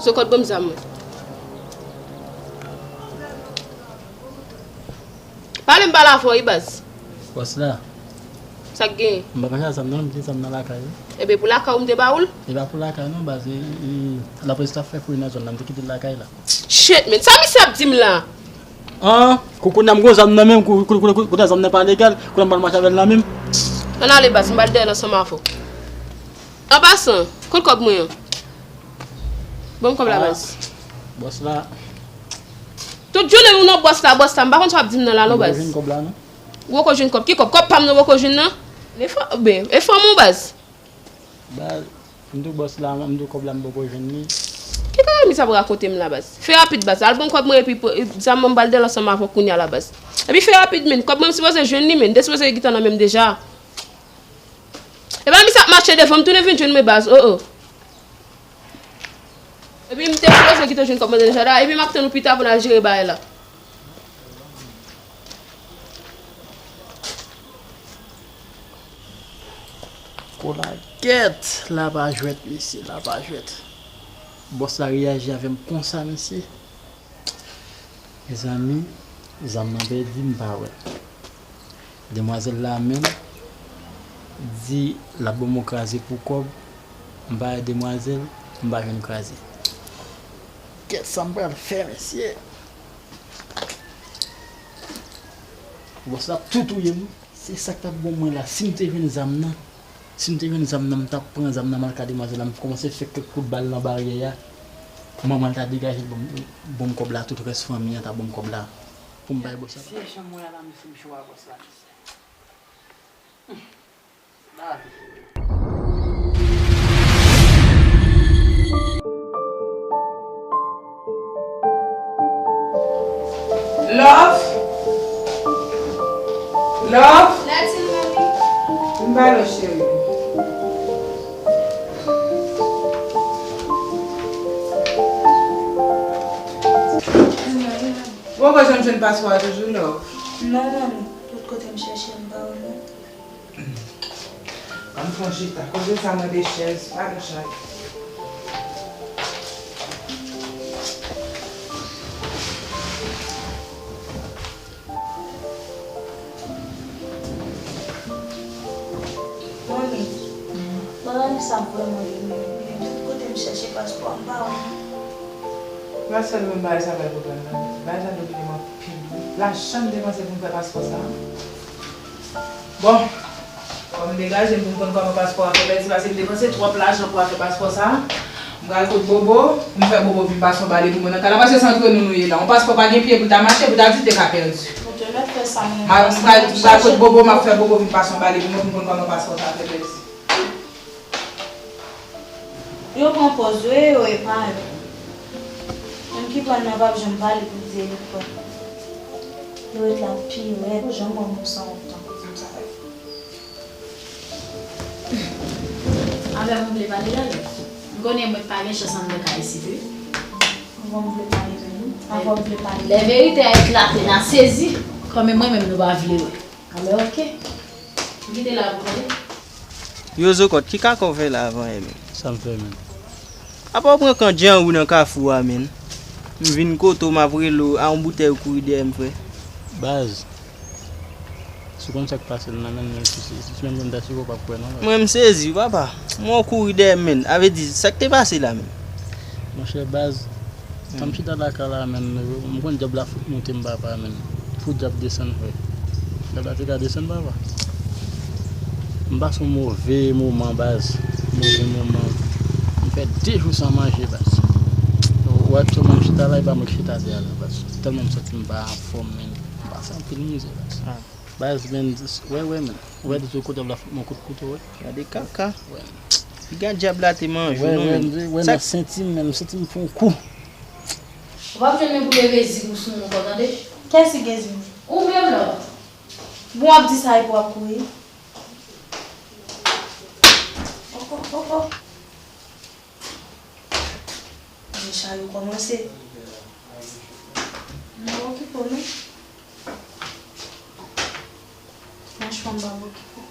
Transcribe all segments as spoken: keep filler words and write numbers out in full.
Zokòt, ban m zam mwen. Pale m pale avè w wi, baz. Bòs la. Sa k genyen? M pa panse a zam nan, m gen zam nan lakay wi. Ebyen, pou lakay ou m te ba ou l? E pa pou lakay non, baz. E, e, lapolis t ap fè fouye nan zòn nan, m te kite l lakay la. Shit, man. Sa misye ap di m la? An, kou kounye a m gon zam nan menm, kou, kou, kou, kou, kounye a zam nan pa legal, kounye a m pral mache avè l la menm. Ann ale, baz, m pral dèyè l ansanm avè w. An pasan, kot kòb mwen an? Ban m kòb la, baz. Bòs la. Tout jounen ou nan bòs la, bòs la, m pa konn sa w ap di m nan la non, baz. Ou poko jwenn kòb la non. Ou poko jwenn kòb? Ki kòb? Kòb pa m nan ou poko jwenn nan? Enfò-, ben, enfòme w, baz. Baz, m di w bòs la, m di w kòb la m poko jwenn li. Ki bagay misye ap rakonte m la, baz? Fè rapid, baz. Al ban m kòb mwen epi zam mwen, m pral dèyè l ansanm avè w kounye a la, baz. Epi fè rapid, men. Kòb mwen m sipoze jwenn li, men. M te sipoze gentan nan men m deja. Epa misye ap mache devan m, tounen vin jwenn mwen, baz. Oh, oh. Epi m te sipoze kite w jwenn kòb mwen deja la, epi m ap tann ou pita pou n al jere bagay la. Kolagèt, la pa jwèt, mesye, la pa jwèt. Bòs la reyaji avè m konsa, mesye. Mezanmi, zam nan pèdi, m pa wè l. Demwazèl la menm di l ap ban m yon kraze pou kòb, m pa wè demwazèl, m pa jwenn kraze. Kèt, sa m pral fè, mesye? Bòs la ap tou touye m. Se sa k t ap bon mwen la. Si m te jwenn zam nan, si m te jwenn zam nan, m t ap pran zam nan, m al ka demwazèl la, m kòmanse fè kèk kout bal nan baryè a. Manman l ta degaje l ban m, ban m kòb la, tout rès fanmi an ta ban m kòb la pou m bay bòs la. Se jan mwen an la, mesye, m cho a bòs la, mesye. Love? Love? Latin, mami. M ba lo cheri. Ou poko janm jwenn paspò a toujou, Love? Non, mami. Tout kote m chèche, m pa wè non. Ann pran chita. Kote sa mande chèz, pa gen chay. Manmi, bagay sa vrèman domine. Tout kote m chèche paspò a, m pa wè. Pa sèlman bagay sa fè pwoblèm nan. Bagay sa domine m anpil wi. Lajan m depanse pou m fè paspò sa. Bon, fò m degaje m pou m konn kòman paspò a fè pèdi, paske m depanse twòp lajan pou afè paspò sa. M pral kot Bobo, m fè Bobo vin pase yon bale pou mwen nan kay la, paske se antre nou nou ye la. Yon paspò pa gen pye pou l ta mache, pou ta di l te ka pèdi. Ou te mèt fè sa, mwen. M pral, m pral kot Bobo, m ap fè Bobo vin pase yon bale pou mwen, pou m konn kòman paspò sa fè pèdi. Yo pran pòz yo, e yo epa yo. Moun ki pran nan p ap janm pale pou di e li k pran. Yo ret la pi rèd, janm wè moun sanwont tankou di m sa yo. Avè m ou vle pale la, Love? M konnen mwen pa gen chans anndan kay isit wi. Avè m vle pale menm wi. Avè m vle pale. Lè verite a eklate, n a sezi. Kòm e mwen menm nou pa vle wè. Alò, oke. M kite la pou tande. Yo, Zokòt, ki kaka w fè la avan yè, menn? Sa m fè, menn? Apa w pran kan djanrou nan kafou a, menn? M vin kote w, m ap rele w, a yon boutèy ou kouri dèyè m, frè. Baz, si w konn sa k pase m nan, menn, menn, si, si, si menm jan m ta sou w, w p ap kwè, non, baz. Mwen, m sezi, papa. Mwen, w kouri dèyè m, menn. A vle di, sa k te pase la, menn? Monchè, baz, Tan m chita lakay la, menn, m konn dyab la fout moute m, papa, menn. Fout dyab desann, frè. Dyab la te ka desann, papa. M pase yon move moman, baz. Move moman. M fè de jou san manje, baz. Ou wè, sèlman m chita la, e pa mwen ki chita atè a la, baz. Tèlman m santi m pa anfòm, menn. M pase anpil mizè, baz. Baz, menn, wè, wè, menn. Ou wè, di sou kote dyab la fout mwen kout kouto, wè. Gade kaka. Wè. Piga dyab la te manje w, non, menn. Wè, nan senti m, menn, m santi m fè yon kou. Ou p ap jwenn men pou leve zig ou sou mwen ankò, tande? Kiyès ki gen zig? Ou menm, Love. Bon, w ap di sa epi w ap kouri. Oh, oh, oh, oh. Deja yo kòmanse. M pa okipe w non. Franchman, m pa okipe w.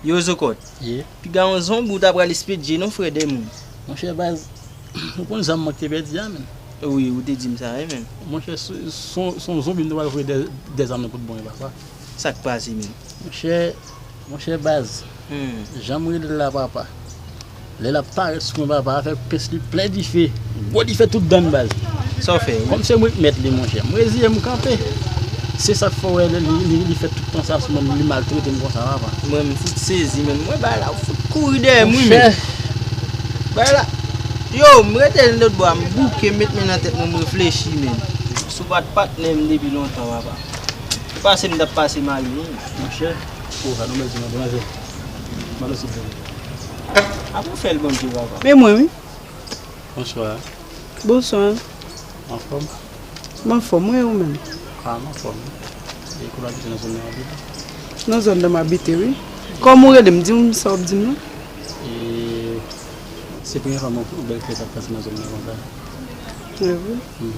Yo, Zokòt. Ye. Piga yon zonbi w ta pral espedye non, frè de moun. Monchè, baz, Ou konn zam mwen ki te pèdi a, menm? Wi, ou te di m sa, wi, menm. Monchè, se, se, se yon zonbi m te pral voye dè, dè zam nan pou bon, e pa sa. Sa k pase, menm? Monchè, monchè baz, jan m rele l la, papa. Lè l ap parèt sou mwen, papa, avèk pens li plen dife. Gwo dife tout dan l, baz. Sa w fè, wi? Kòm se mwen k mèt li, monchè. M reziye m, m kanpe. Se sa k fè w wè li, li, li, li fè tout tan sa sou mwen, li maltrete m konsa, papa. Mwen, m fout sezi, menm. Mwen, bagay la, ou fout kouri dèyè m, wi, menm. Monchè. Bagay la, yo, m rete lòtbò a, m bouke, m met men nan tèt mwen, m reflechi, menm. Si w pa t patnè m depi lontan, papa. Pase m t ap pase mal, wi. Monchè, oh, sa nou mèt di nan deranjè. Mande silvouplè. Apa w fè l, Bondye, papa? Men mwen, wi. Bonswa. Bonswa. Anfòm? M anfòm, wi, ou menm? A, m anfòm. E kote w abite nan zòn nan w abite? Nan zòn nan m abite, wi. Kòman ou rele m? Di m sa w ap di m nan. E, se premye fwa m wè yon bèl krèy k ap pase nan zòn nan konsa. Trè vre. Hmm.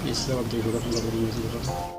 E si sa w ap di, w ap fè m konprann mwen, silvouplè.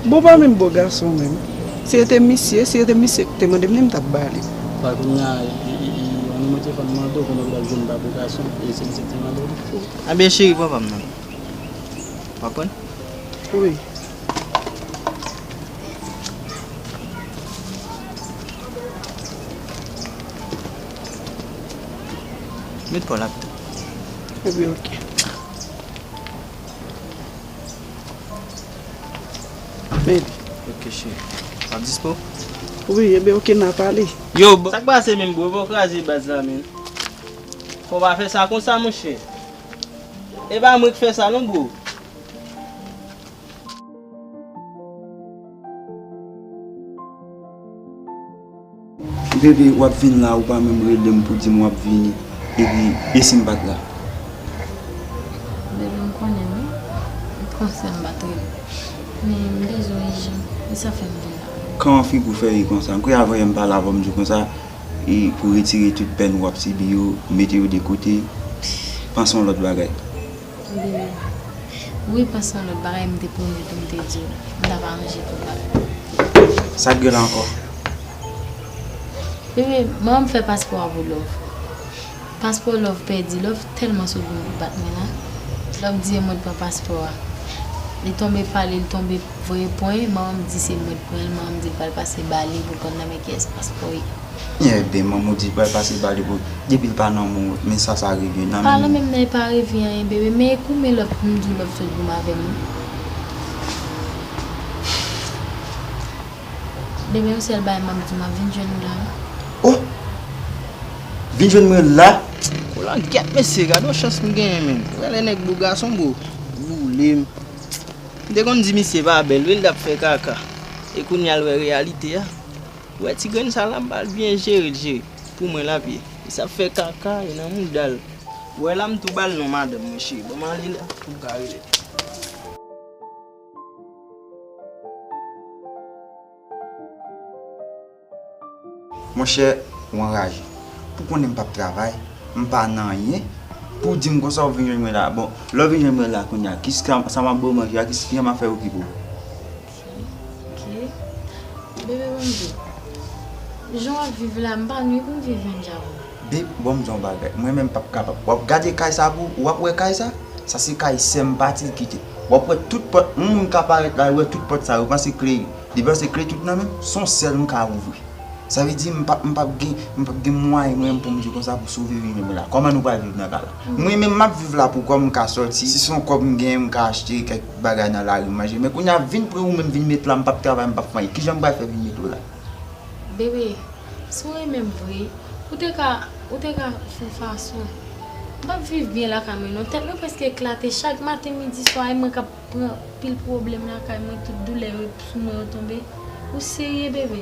Bon, pa menm bo gason menm. Si se te misye, si se te misye ki te mande m li, m t ap ba li. Sa kounye a, e, e, e, e, an nimewo telefòn mande w, konnen w t ap jwenn pa bo gason, e se misye ki te mande w li. Anben cheri, papa m nan. W ap pran? Wi. Met pa w la pito. Ebyen, oke. Mèt. Oke, cheri. W ap dispo? Wi, ebyen, oke, n a pale. Yo, bro. Sa k pase menm, bro? Fò w kraze baz la, menm. Fò w pa fè sa konsa, monchè. E pa mwen k fè sa, non, bro. Bebe, w ap vin la, ou pa menm rele m pou di m w ap vini. Epi, e si m pa t la? Bebe, m konnen wi. M konsyan m pa t rele. Men m bezwen w ijan. E sa fè m vin la. Kòman figi w fè ri konsa? M kwè avan yè m pale avè w, m di w konsa, e pou retire tout pèn w ap sibi yo, mete yo de kote, panse yon lòt bagay. Bebe. Wi, panse yon lòt bagay, m te pwomèt ou, m te di w m t ap aranje pou w la. Sa k gen la ankò? Bebe, manman m fè paspò a pou Love. Paspò Love pèdi, Love tèlman sot vin bat mwen la. Love di e mwen t pran paspò a. Li tonbe pale, li tonbe voye pwen, manman m di se mwen t pran l, manman m di l pral pase ba li pou konn nan men kiyès paspò ye. Ebyen, manman w di l pral pase ba li pou, depi l pa nan men w, men sa, sa revyen nan men w. Pa nan men m nan, e pa revyen anyen, bebe, men e koumen Love, m di w Love sot goumen avè m wi. Bebe, yon sèl bagay m ap di w, m ap vin jwenn ou la wi. Oh! Vin jwenn mwen la? Ou langèt, mesye, gade yon chans m genyen, menm. Wè lè nèg bo gason, bro. Boule m. M te konn di misye pa bèl, wi, l t ap fè kaka. E kounye a l wè reyalite a. Ou wè ti grenn sa la, m ba l byen jere l, jere. Pou mwen l ap ye. E sa ap fè kaka, e nan mouda l. Ou wè la, m tou ba l non madanm mwen, cheri. Ban m ale la, pou m ka rele l. Monchè, ou anraje. Pou konnen m p ap travay, m pa nan anyen, pou w di m konsa ou vin jwenn mwen la. Bon, lè w vin jwenn mwen la kounye a, kisa, sa m ap ba w manje a, kisa, kijan m ap fè okipe w? Ok. Bebe, ban m di w. Jan w ap viv la, m pa nwi pou m viv menm jan avè w. Bebe, ban m di w yon bagay. Mwen menm p ap kapab. W ap gade kay sa pou w, w ap wè kay sa? Sa se kay sè m, pati l kite. W ap wè tout pòt, yon moun ka parèt la, wè tout pòt sa, yo panse kle, li panse kle tout nan men m, se yon sèl m ka ouvri. Sa vle di m p ap, m p ap gen, m p ap gen mwayen mwen menm pou m di w konsa pou sove vi mwen la. Kòman nou pral viv nan ka la? Mwen menm m ap viv la pou kòb m ka sòti. Si se yon kòb m genyen, m ka achte kèk bagay nan lari m manje. Men kounye a vin pran ou menm vin met la, m p ap travay, m p ap fè anyen. Kijan m pral fè vin met ou la? Bebe, si w renmen m vre, ou te ka, ou te ka fè yon fason. M p ap viv byen lakay mwen non. Tèt mwen prèske eklate chak maten, midi, swa, e mwen k ap pran pil pwoblèm lakay mwen, tout doulè yo sou mwen yo tonbe. Ou serye, bebe?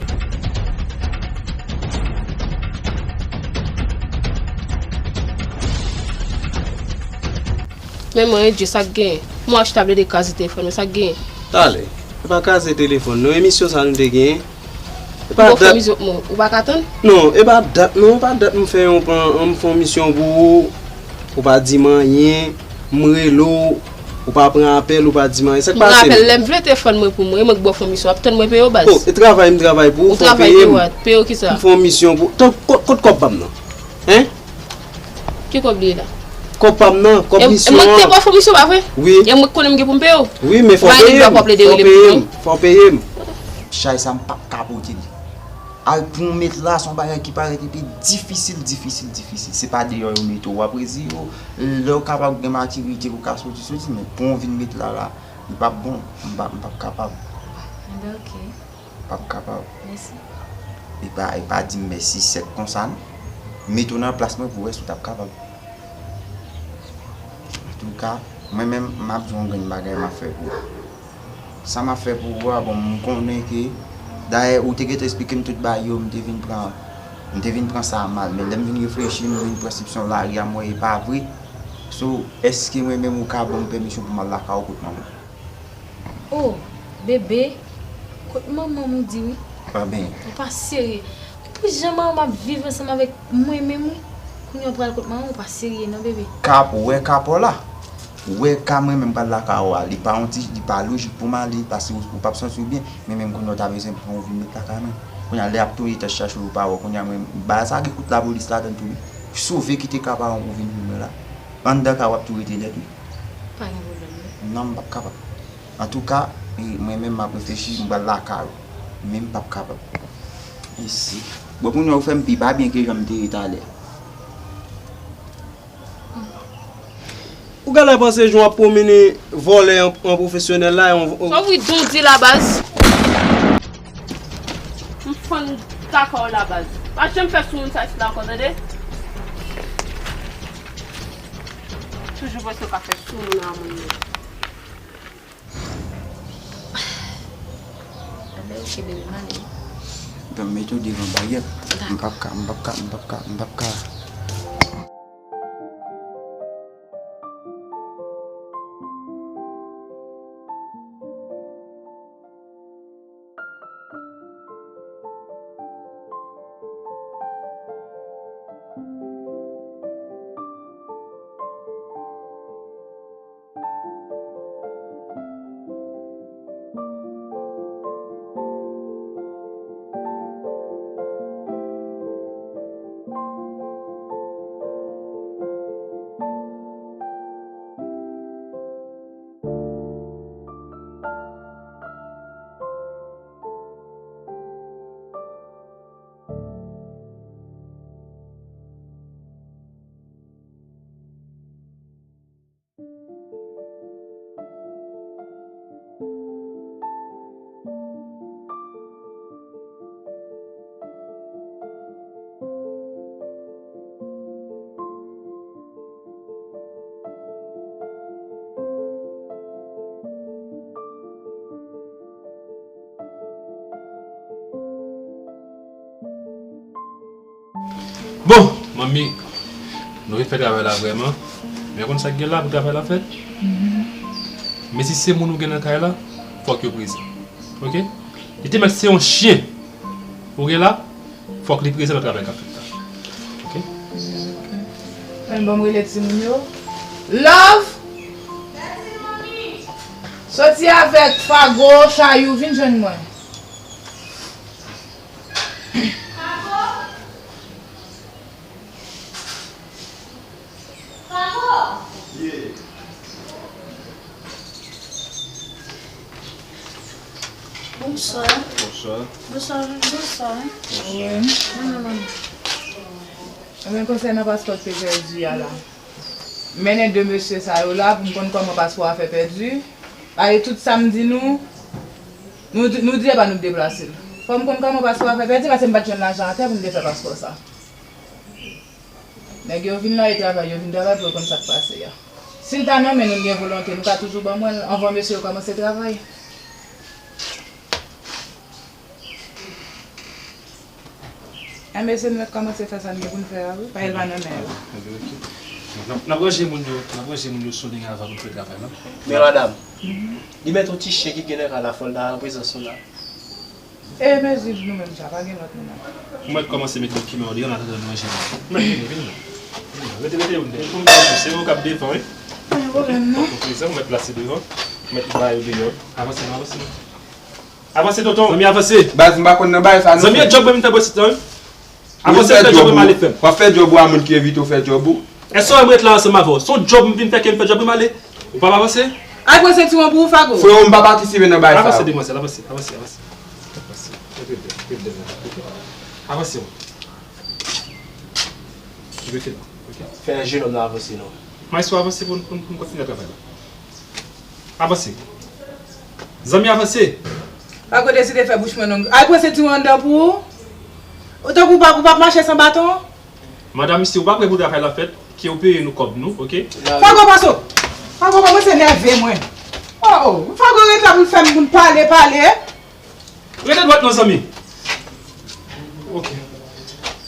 Men mwen, Dye, sa k genyen? Mwen achete ap de kaze telefòn, men sa k genyen? Talè, e pa kaze telefòn non, emisyon sa nou te genyen. E pa dat. Bon, fè mizòk mwen, ou pa ka tann? Non, e pa dat non, e pa dat m fè yon pran, m fè yon misyon pou ou. Ou pa di m anyen, m rele w, ou pa pran apèl, ou pa di m anyen. Sa k pase menm? M pran apèl lè m vle telefòn mwen pou mwen, e mwen k ba w fè yon misyon, w ap tann mwen peye w baz. Oh, e travay m travay pou ou, fò w peye m. Ou travay pou ou, peye w kisa? M fè yon misyon pou, tank, kot, kot kòb pa m nan? Hein? Ki kòb li ye la? Kòb pa m nan, kòb misyon an. E mwen k te ba w fè yon misyon, pa vre? Wi. E mwen k konnen m gen pou m peye w. Wi, men fò w peye m, fò w peye m, fò w peye m. Chay sa m p ap ka pote li. Al pou w met la, se yon bagay ki parèt epi difisil, difisil, difisil. Se pa deyò yo mete w, w ap rezi yo. Lè w kapab gen matirite pou w ka soti, soti, men pou w vin met la, la, li p ap bon. M p ap, m p ap kapab. Enben, oke. M p ap kapab. Mèsi. E pa, e pa di m mèsi sèk konsa, non. Met w nan plas mwen pou w wè si w t ap kapab. Antouka, mwen menm, m ap di w yon grenn bagay m ap fè pou ou. Sa m ap fè pou ou a, bon, m konnen ke, dayè, ou te gentan esplike m tout bagay yo, m te vin pran, m te vin pran sa mal. Men lè m vin reflechi, m vin pran sipsyon lari a, m wè e pa vre. So, èske mwen menm ou ka ban m pèmisyon pou m al lakay ou kot manman? Oh, bebe, kot manman m ou di wi. Anben. Ou pa serye. Pou jan manman m ap viv ansanm avèk mwen menm wi. Kounye a ou pral kot manman, ou pa serye non, bebe. Ka, ou wè ka pa w la? Ou wè ka mwen menm pral lakay ou a, li pa yon ti, li pa lojik pou m ale, paske ou, ou p ap santi w byen, men menm kounye a ou ta bezwen pran ou vin met lakay mwen. Kounye a lè y ap touye tèt chache ou pa wè, kounye a mwen, bagay sa gen kout lapolis ladan l tou wi. Sove kite ka pa w pou vin jwenn mwen la. Anndan ka w ap tou rete nèt wi. Pa gen pwoblèm non. Non, m p ap kapab. Antouka, e, mwen menm m ap reflechi, m pral lakay ou. Men m p ap kapab. Mèsi. Bon, kounye a ou fè m pi pa byen ke jan m te ye talè. Ou genlè panse jan w ap pwomennen vòlè an, an pwofesyonèl la, yon, yon... Sa w ri don di la baz? M fann kaka w la baz. Pa janm fè sou moun sa isit la ankò, tande? Toujou panse w ka fè sou moun a moun yo. Anben, oke, bebe, m ale. Ban m mete w devan baryè. Dakò. M p ap ka, m p ap ka, m p ap ka, m p ap ka. Bon, manmi, nou vin fè travay la vrèman. Men ou konn sa k gen la pou travay la fèt? Men si se moun ou gen nan kay la, fòk yo prezan. Oke? Li te mèt se yon chen ou gen la, fòk li prezan nan travay k ap fèt la. Oke? Ann ban m rele timoun yo. Love! Soti avèk Fago, Chayou, vin jwenn mwen. Bonswa. Bonswa. Bonswa, bonswa. Wi. Non, non, non. Ebyen, konsènan paspò k te pèdi a la. Mennen de mesye sa yo la pou m konn kòman paspò a fè pèdi. Paske tout sa m di nou, nou, di- nou di epa nou deplase l. Fò m konn kòman paspò a fè pèdi paske m pa t jwenn lajan atè pou m te fè paspò sa. Nèg yo vin la, yo travay, yo vin travay pou yo konn sa k pase a. Si l ta nan men nou, n gen volonte, nou ka toujou ban mwen l anvan mesye yo kòmanse travay. Enben, se nou mèt kòmanse fè sa n gen pou n fè a, wi. Paske l pa nan men yo. N ap, n ap ranje moun yo, n ap ranje moun yo sou liy avan nou fè travay la. Men madanm, li mèt yon ti chen ki gen nan kay la, fò l ta an prezans nou la. E mezi nou menm sa, pa gen lòt moun nan. Ou mèt kòmanse met dokiman yo deyò, an atandan nou ranje moun. Ou mèt vini, vini non. Vini non. Rete, rete, vini. Pou m di se ou k ap devan, wi. Pa gen pwoblèm, non. Bon, prezan, ou mèt plase devan. Ou mèt ba yo deyò. Avanse non, avanse non. Avanse, tonton. Zanmi, avanse. Baz, m pa konn nan bagay sa, non. Zanmi, e djòb mwen vin fè bò sit lan, wi. Avanse, m fè djòb mwen ale fè m. W ap fè djòb ou a moun ki evite w fè djòb ou. Èske w wè m ret la ansanm avè w? Se yon djòb m vin fè ke m fè djòb mwen ale. Ou p ap avanse? Al pran sentiwon pou ou, Fago. Frewo, m pa patisipe nan bagay sa yo. Avanse, demwazèl, avanse, avanse, avanse. Avanse, rete dèyè, rete dèyè. Avanse, wi. Rete la, ok. Fè jenòm nan avanse, non. Maestro, avanse pou n, pou n, pou n kontinye travay la. Avanse. Zanmi, avanse. Fago deside fè bouch mwen long. Al pran sentiwon anndan pou ou. Ou tankou w p ap, ou p ap mache san baton? Madanm, si ou pa prè pou travay la fèt, ke ou peye nou kòb nou, ok? Fago, pase w. Fago kòmanse nève mwen. Oh, oh. Fago ret la pou l fè m, pou n pale, pale. Rete dwat non, zanmi. Ok.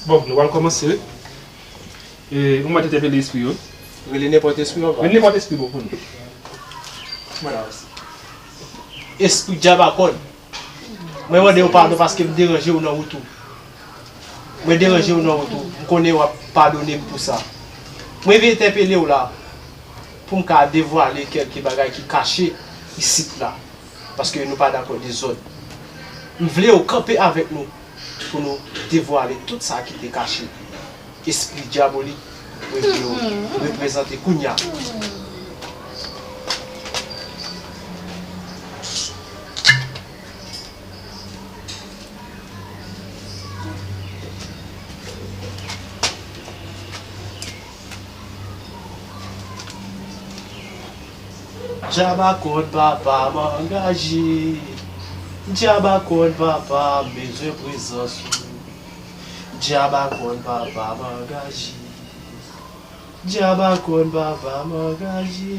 Bon, nou pral kòmanse, wi. E, ou mèt entèpele espri yo. Rele nenpòt espri, papa. Rele nenpòt espri bon pou nou. Mwen la osi. Espri djab a kòd. Mwen mande w padon paske m deranje w nan wout ou. Mwen deranje w nan wout ou. M konnen w ap padone m pou sa. Mwen vin entèpele w la pou m ka devwale kèlke bagay ki kache isit la. Paske nou pa dakò dezòd. M vle w kanpe avèk nou pou nou devwale tout sa ki te kache. Espri dyabolik, mwen vle w reprezante kounye a. Djab a kòn papa m angaje. Djab a kòn papa m bezwen prezans ou. Djab a kòn papa m angaje. Djab a kòn papa m angaje.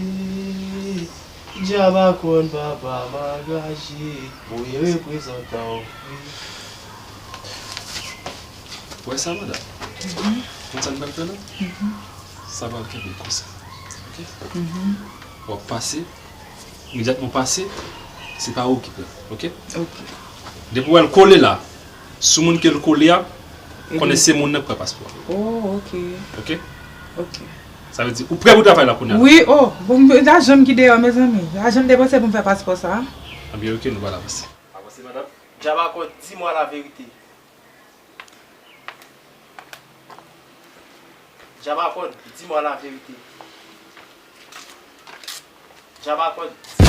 Djab a kòn papa m angaje. Mwen reprezantan w. Ou wè sa, madanm? Konn sa n pral fè la? Sa pral kenbe konsa. Ok? W ap pase, imedyatman w pase, se pa ou ki pran, ok? Ok. Depi w wè l kole la, sou moun ke l kole a, konnen se moun nan k pran paspò a. Oh, ok. Ok? Ok. Sa vle di, ou prè pou travay la kounye a? Wi, oh, bon, lajan m ki deyò, mezanmi. Lajan m depanse pou m fè paspò sa a. Ebyen, ok, nou pral avanse. Avanse, madanm. Djab a kòn, di mwa la verite. Djab a kòn, di mwa la verite. Djab a kòn, di